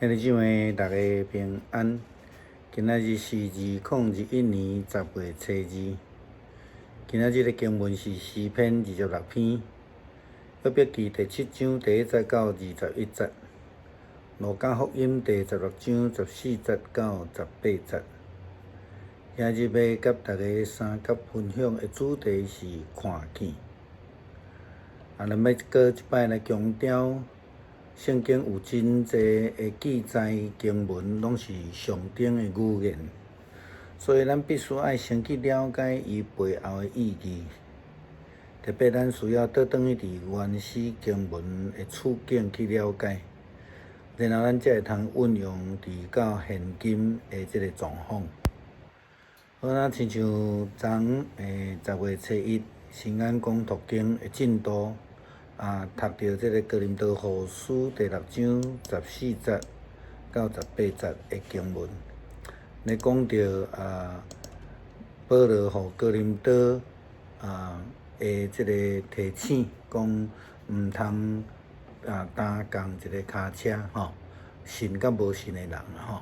兄弟姊妹，逐家平安。今仔日是2021年10月初2。今仔日的經文是詩篇26篇，約伯記第七章第一節到21節，路加福音第16章14節到18節。今日欲佮大家相佮分享的主題是看見。啊，咱欲閣一擺來強調，聖經有真濟的記載經文，攏是上頂的語言，所以咱必須愛先去了解伊背後的意義。特別咱需要倒轉去佇原始經文的處境去了解，然後咱才會通運用佇到現今的這個狀況。好，若親像昨昏10月初1，神恩講讀經的進度。啊，讀著這個哥林多後書第六章十四節到十八節的經文，咧講著啊，保羅予哥林多啊的這個提醒，講毋通啊擔仝一个跤車吼，信佮無信的人吼。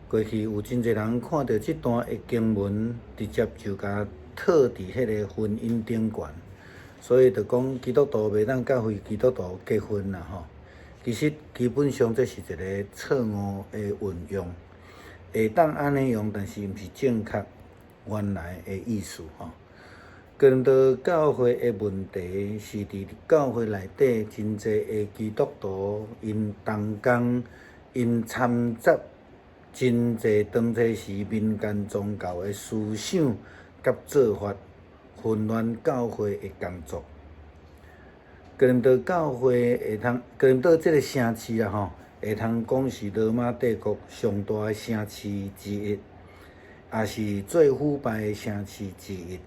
過去有真濟人看著這段的經文，直接就共套佇彼个婚姻頂懸。所以就講基督徒袂當佮非基督徒結婚啦吼。其實基本上這是一個錯誤的運用，會當按呢用，但是毋是正確原來的意思吼。哥林多教會的問題是佇教會內底真濟的基督徒𪜶同工，𪜶摻雜真濟當初時民間宗教的思想佮做法，混亂教會的工作。哥林多教會會通，哥林多這个城市啊吼，會通講是羅馬帝國上大的城市之一，也是最腐敗的城市之一。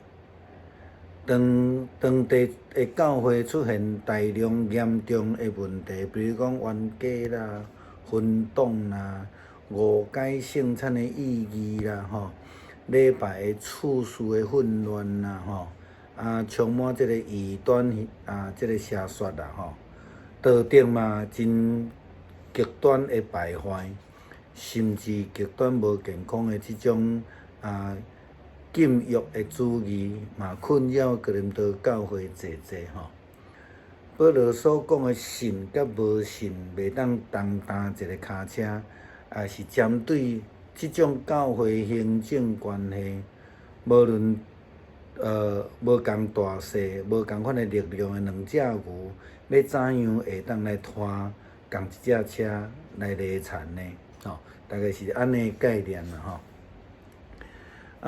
當當地的教會出現大量嚴重的問題，比如講冤家啦、分黨啦、誤解聖餐的意義啦，吼。禮拜的次序的混亂啦，吼，啊，充滿這个異端啊，這个邪說啦，吼，道德嘛真極端的敗壞，甚至極端無健康的這種啊禁欲的主義嘛，困擾哥林多教會濟濟吼。保羅所講的信佮無信袂當同擔一个跤車，也是針對這種教會行政關係，無論無仝大細、無仝款的力量的兩隻牛，欲怎樣會當來拖仝一隻車來犁田呢？吼，大概是按呢概念啦，吼。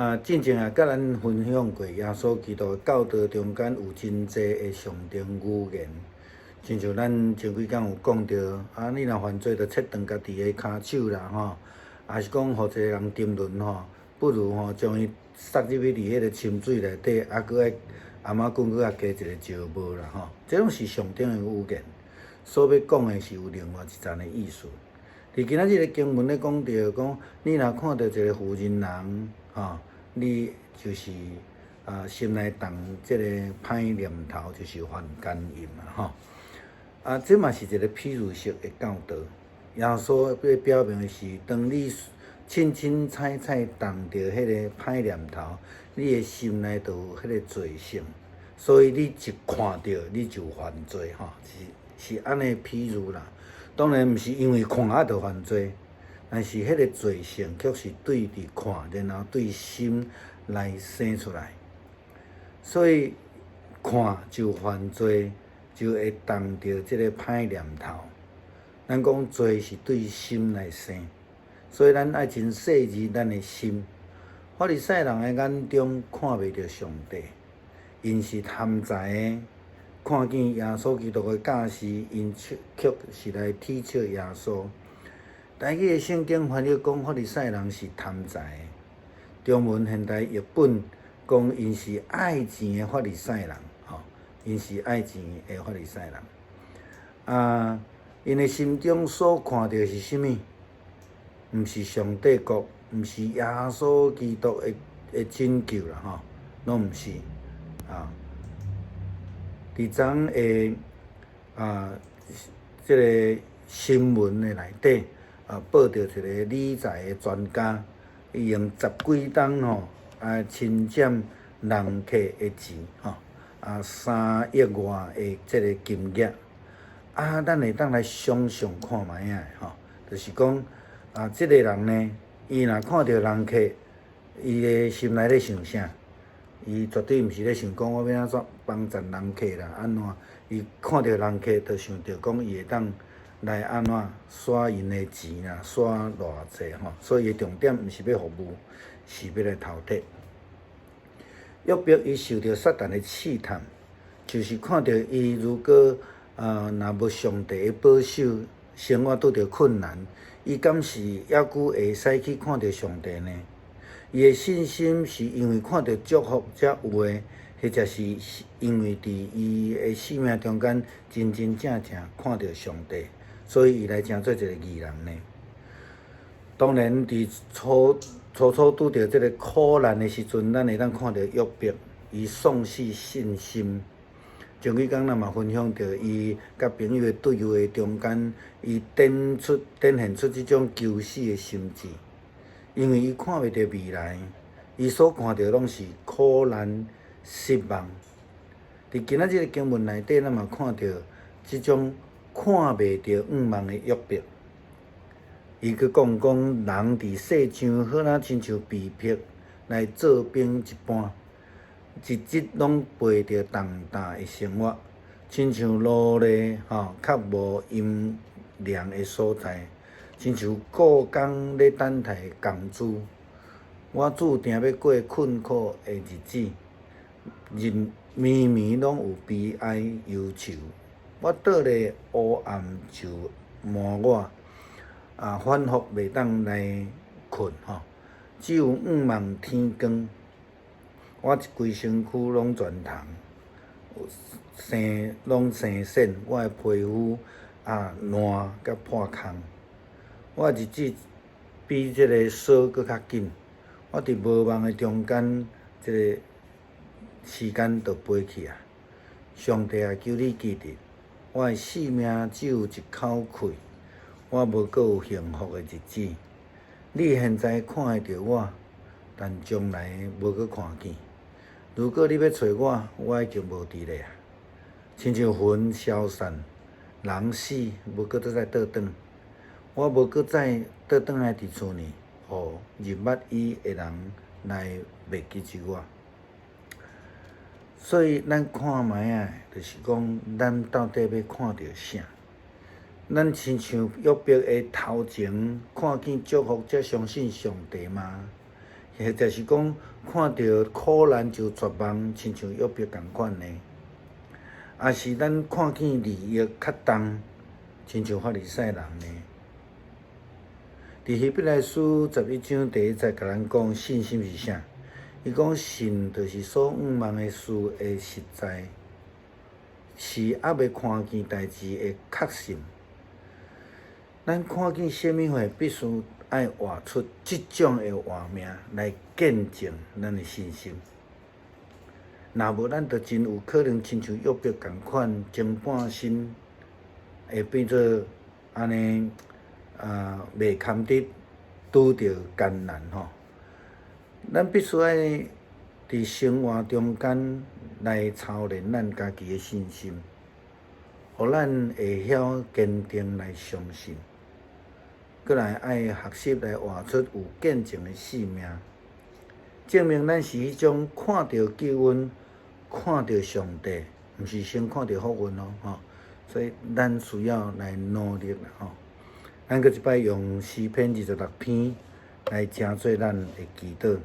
啊，進前也佮咱分享過，耶穌基督的教導中間有真濟的象徵語言，親像咱前幾工有講著，啊，你若犯罪，就切斷家己的跤手啦，吼。抑是講，予一個人沉淪吼，不如吼將伊殺入去佇彼个深水內底，啊，閣愛頷仔骨閣較加一个石帽啦吼。這攏是象徵的語言，所欲講的是有另外一層的意思。佇今仔日的經文咧講著講，你若看著一个婦人人吼，你就是啊心內動這个歹念頭，就是犯姦淫啊吼。啊，這嘛是一个譬喻式的教導。耶穌欲表明的是，當你凊凊彩彩動著彼个歹念頭，你的心內就有彼個罪性，所以你一看著你就犯罪吼，是按呢譬喻啦。當然毋是因為看啊就犯罪，但是彼个罪性卻是對佇看，然後對心來生出來，所以看就犯罪，就會動著這个歹念頭。咱講罪是對心來生，所以咱愛真細膩咱的心。法利賽人的眼中看袂著上帝，𪜶是貪財的，看見耶穌基督的教示，𪜶卻是來恥笑耶穌。台語的聖經翻譯講法利賽人是貪財的，中文現代譯本講𪜶是愛錢的法利賽人，吼，𪜶是愛錢的法利賽人。啊。𪜶的心中所看著是啥物？毋是上帝國，毋是耶穌基督的拯救啦，吼，攏毋是啊。佇昨的啊，這个新聞的內底，報著一个理財的專家，伊用十幾冬吼啊侵佔人客的錢吼啊3億外的這个金額啊，咱會當來想像看覓仔吼，就是講啊，這个人呢，伊若看著人客，伊的心內咧想啥？伊絕對毋是咧想講我欲按怎幫贊人客啦，按怎？伊看著人客，就想著講伊會當來按怎刷𪜶的錢啦，刷偌濟吼。所以伊重點毋是欲服務，是欲來偷摕。約伯伊受著撒旦的試探，就是看著伊如果若無上帝的保守，生活拄著困難，伊敢是猶閣會使去看著上帝呢？伊的信心是因為看著祝福才有的，或者是因為佇伊的生命中間真真正正看著上帝，所以伊來成做一個義人呢？當然，佇初初初拄著這个苦難的時陣，咱會當看著約伯伊喪失信心。前幾工咱嘛分享著伊佮朋友的對話中間，伊展現出這種求死的心志，因為伊看袂著未來，伊所看著攏是苦難、失望。佇今仔日的經文內底，咱嘛看著這種看袂著向望的約伯。伊閣講講人佇世上好若親像被迫來做兵一般，日日攏背著重擔的生活，親像奴隸吼，較無陰涼的所在，親像僱工咧等待的工資。我注定欲過困苦的日子，日暝暝攏有悲哀憂愁。我倒咧烏暗就瞞我，啊，反覆袂當來睏吼，只有向望天光。我一規身軀攏全蟲，生攏生癬，我的皮膚啊爛佮破空。我日子比這个蟀閣較緊，我佇無望的中間，這个時間就飛去啊！上帝啊，求你記得，我的性命只有一口氣，我無閣有幸福的日子。你現在看會著我，但將來無閣看見。如果你欲揣我，我已經無佇咧啊！親像雲消散，人死無閣再倒轉，我無閣再倒轉來佇厝呢，予認捌伊的人來袂記住我。所以咱看覓仔，就是講咱到底欲看著啥？咱親像約伯的頭前看見祝福才相信上帝嗎？或者是講看著苦難就絕望，親像約伯仝款呢？抑是咱看見利益較重，親像法利賽人呢？佇希伯來書11章第一節，共咱講信心是啥？伊講信就是所向望的事的實在，是猶未看見代誌的確信。咱看見啥物貨，必須愛活出這種的活命來見證咱的信心。若無，咱就真有可能親像約伯仝款，前半生會變做按呢啊，袂堪得拄著艱難吼。咱必須愛佇生活中間來操練咱家己的信心，予咱會曉堅定來相信，閣來愛學習來活出有見證的生命，證明咱是彼種看著救恩、看著上帝，毋是先看著福運哦，吼。所以咱需要來努力啦，吼。咱閣一擺用詩篇26篇來成做咱的祈禱。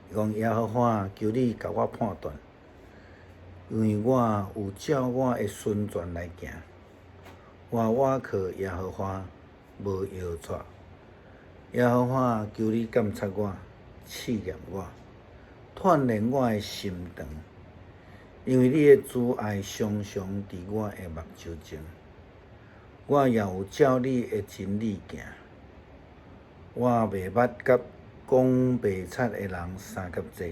伊講耶和華，求你共我判斷，因為我有照我的純全來行，我倚靠耶和華，無搖掣。耶和華，求你監察我，試驗我，鍛鍊我的心腸，因為你的慈愛常常佇我的目睭前，我也有照你的真理行。我袂捌佮講白賊的人相佮坐，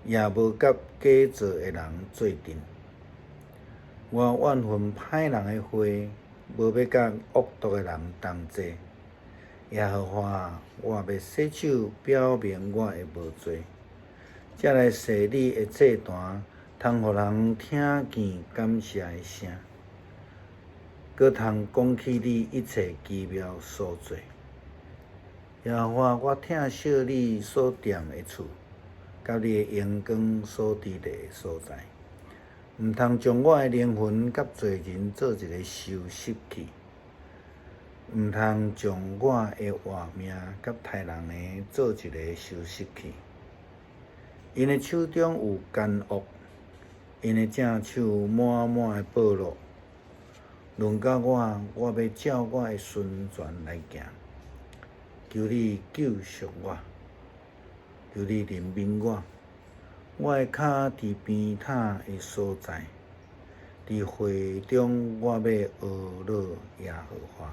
也無佮假造的人做陣。我怨恨歹人的話，無欲佮惡毒的人同坐。耶和華，我欲洗手，表明我的無罪，才來踅你的祭壇，通予人聽見感謝的聲，閣通講起你一切奇妙所做。耶和華，我疼惜你所踮的厝，佮你的榮光所佇的所在。毋通將我的靈魂佮罪人做一个收拾去，毋通將我的活命佮刣人的做一个收拾去。𪜶的手中有奸惡，𪜶的正手滿滿的暴虐。輪到我，我欲照我的純全來行。求你救贖我，求你憐憫我。我的跤佇平坦的所在，佇會中我欲呵咾耶和華。